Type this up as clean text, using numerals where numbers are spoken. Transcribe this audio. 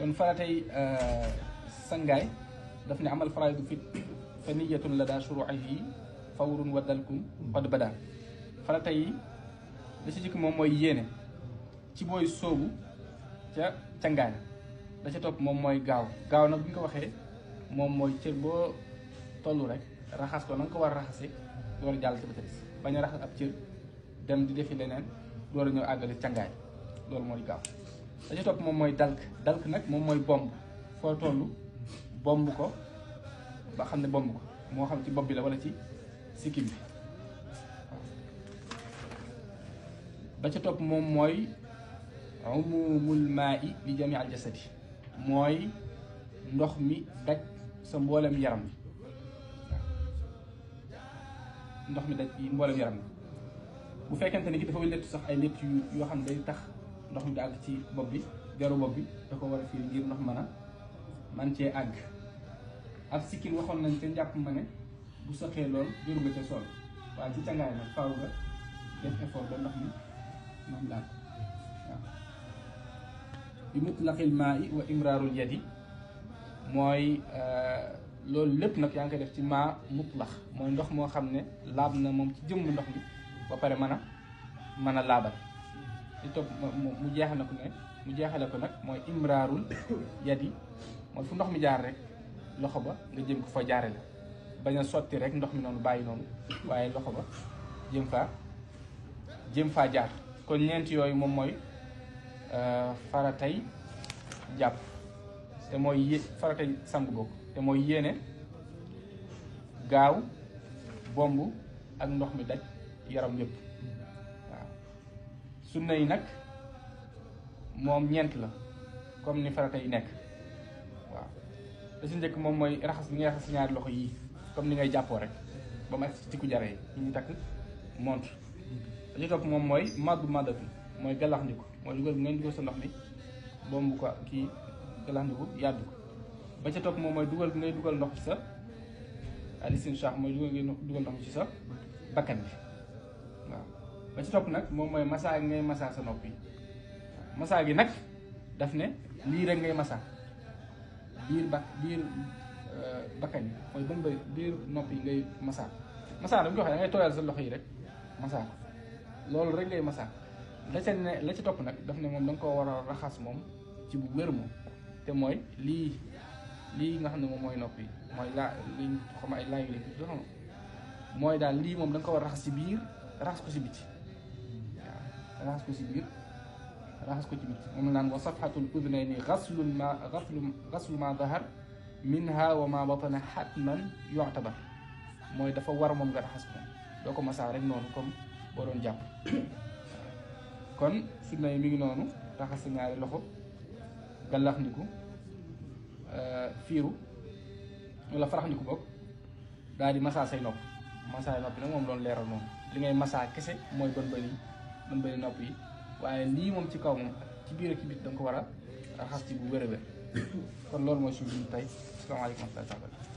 kon faratay sangaay daf ne amal faraidu fit fa niyatun la daa shuru'ihi fawrun wa dalkum qad bada farata yi da ci jëkk moom mooy yéene ci booy sóobu ca cangaay da ca topp moom mooy gaaw nag bu ñu ko waxee moom mooy cër boo tollu rek raxas ko na nga ko war a raxase door a jàll ci bëtëris bañ a raxas ab cër dem di defi leneen door a ñëw àggale cangaay loolu mooy gaaw da ca topp moom mooy dalk nag moom mooy bomb foo toll bomb ko ba xam ne bomb ko moo xam ci bopp bi la wala ci sikkim bi waaw ba ca topp moom mooy umumul maa'i li jami al jasadi mooy ndox mi daj sa mboolem yaram bi waaw ndox mi daj mboolem yaram bi bu fekkente ni ki dafa lettu sax ay lett yoo xam ne day tax ndox mi di àgg ci bopp bi deru bopp bi da ko war a fii ngir ndox man cee àgg ab sikkin waxoon nañ te njàpp ma ne bu sëqee lool jëru nga ca sol waaye ci cangaay nag faaw nga def effort ba ndox mi laal waaw bi mutlaqil maa'i wa imraarul yadi mooy loolu lépp nag yaa ngi koy def ci maa mutlaq mooy ndox moo xam ne laab na moom ci jëmm ndox mi ba pare mën a laabal li topp mu jeexale ko nag mooy imraarul yadi mooy fu ndox mi jaar rek loxo ba nga jëm ko fa jaare la bañ a sotti rek ndox mi noonu bàyyi noonu waaye loxo ba jëm faa jaar kon ñeent yooyu moom mooy faratay jàpp te mooy faratay sangu bokk te mooy yéene gaaw bomb ak ndox mi daj yaram yëpp waaw sunna yi nag moom ñeent la comme ni farata yi nekk waaw da si njëkk moom mooy raxas bi ngay raxas si ñaari loxo yii comme ni ngay jàppoo rek ba mu agsi ci ku jare yi ñu takk montre da ci topp moom mooy maddatu mooy galaxndiku mooy dugal bi ngeen dugal sa ndox mi bomb ko kii galaxndiku yàddu ko ba ca topp moom mooy dugal bi ngay dugal ndox ci sa al-istinshaq mooy dugal ndox mi ci sa bakkan bi waaw ba ci topp nag moom mooy massa gi ngay massa sa nopp yi massa gi nag daf ne lii rek ngay massa biir bakkan yi mooy bën bëri biir nopp yi ngay massa dañ ko waxee da ngay tooyal sa loxo yi rek massa ko loolu rek ngay massa la ca topp nag daf ne moom da nga koo war a raxas moom ci bu wér moom te mooy lii nga xam ne moom mooy nopp yi mooy liñ xam ay laaj lañ ko mooy daal lii moom da nga ko war a raxas ci biir raxas ko ci biti waaw raxas ko ci biir raxas ko ci biti moom la naan wa safhatul udnayni ghaslu ma dahar minha wa ma batana hatman yu'tabar mooy dafa war moom nga raxas ko doo ko masaa rek noonu comme boo doon jàpp kon sunna yi mi ngi noonu raxas sa ñaari loxo gallaxndiku fiiru wala faraxndiku boog daal di masaa say nopp masaa nopp nag moom doon leeral moom li ngay masaa kese mooy bën bëni nopp yi waaye lii moom ci kaw moom ci biir ak ci bit da nga ko war a raxas ci bu wér a wér kon loolu mooy suñu tey asalaamaaleykum wa rahmatulah.